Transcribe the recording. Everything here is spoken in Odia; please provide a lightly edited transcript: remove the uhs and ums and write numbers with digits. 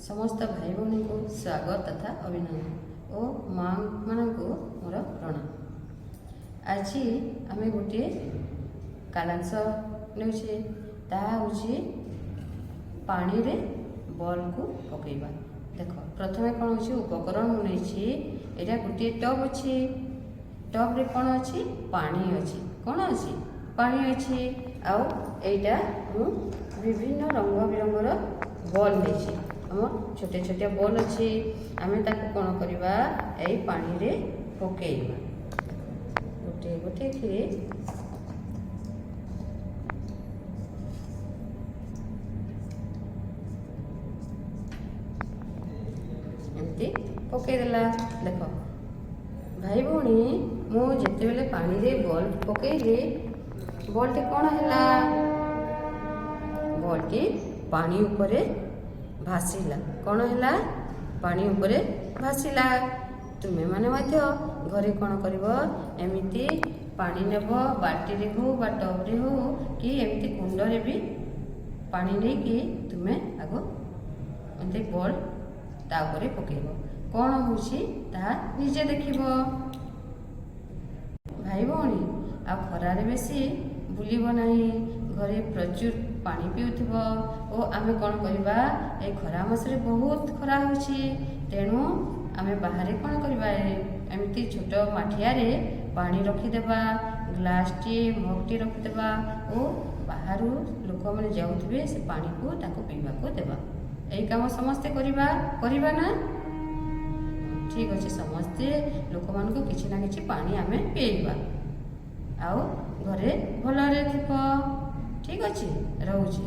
ସମସ୍ତ ଭାଇ ଭଉଣୀଙ୍କୁ ସ୍ୱାଗତ ତଥା ଅଭିନନ୍ଦନ ଓ ମା'ମାନଙ୍କୁ ମୋର ପ୍ରଣାମ। ଆଜି ଆମେ ଗୋଟିଏ କାଲାଂଶ ନେଉଛେ, ତାହା ହେଉଛି ପାଣିରେ ବଲ୍କୁ ପକାଇବା। ଦେଖ, ପ୍ରଥମେ କ'ଣ ହେଉଛି? ଉପକରଣ ମୁଁ ନେଇଛି। ଏଇଟା ଗୋଟିଏ ଟବ୍ ଅଛି। ଟବ୍ରେ କ'ଣ ଅଛି? ପାଣି ଅଛି। କ'ଣ ଅଛି? ପାଣି ଅଛି। ଆଉ ଏଇଟା ମୁଁ ବିଭିନ୍ନ ରଙ୍ଗ ବିରଙ୍ଗର ବଲ୍ ନେଇଛି। ଆମ ଛୋଟିଆ ଛୋଟିଆ ବଲ୍ ଅଛି। ଆମେ ତାକୁ କ'ଣ କରିବା? ଏଇ ପାଣିରେ ପକେଇବା ଗୋଟିଏ ଗୋଟିଏ କିରି। ଏମିତି ପକେଇଦେଲା। ଦେଖ ଭାଇ ଭଉଣୀ, ମୁଁ ଯେତେବେଳେ ପାଣିରେ ବଲ୍ ପକେଇଲି, ବଲ୍ଟି କ'ଣ ହେଲା? ବଲ୍ଟି ପାଣି ଉପରେ ଭାସିଲା। କ'ଣ ହେଲା? ପାଣି ଉପରେ ଭାସିଲା। ତୁମେମାନେ ମଧ୍ୟ ଘରେ କ'ଣ କରିବ? ଏମିତି ପାଣି ନେବ, ବାଲ୍ଟିରେ ହଉ ବା ଟବ୍ରେ ହଉ କି ଏମିତି କୁଣ୍ଡରେ ବି ପାଣି ନେଇକି ତୁମେ ଆଗ ଏମିତି ବଲ୍ ତା ଉପରେ ପକେଇବ। କ'ଣ ହେଉଛି ତାହା ନିଜେ ଦେଖିବ। ଭାଇ ଭଉଣୀ, ଆଉ ଖରାରେ ବେଶୀ ବୁଲିବ ନାହିଁ। ଘରେ ପ୍ରଚୁର ପାଣି ପିଉଥିବ। ଓ ଆମେ କ'ଣ କରିବା? ଏ ଖରା ମାସରେ ବହୁତ ଖରା ହେଉଛି, ତେଣୁ ଆମେ ବାହାରେ କ'ଣ କରିବା? ଏମିତି ଛୋଟ ମାଠିଆରେ ପାଣି ରଖିଦେବା, ଗ୍ଲାସଟିଏ, ମଗ୍ଟିଏ ରଖିଦେବା ଓ ବାହାରୁ ଲୋକମାନେ ଯାଉଥିବେ, ସେ ପାଣିକୁ ତାଙ୍କୁ ପିଇବାକୁ ଦେବା। ଏଇ କାମ ସମସ୍ତେ କରିବା, କରିବା ନା? ଠିକ୍ ଅଛି। ସମସ୍ତେ ଲୋକମାନଙ୍କୁ କିଛି ନା କିଛି ପାଣି ଆମେ ପିଏଇବା। ଆଉ ଘରେ ଭଲରେ ଥିବ। ଠିକ୍ ଅଛି, ରହୁଛି।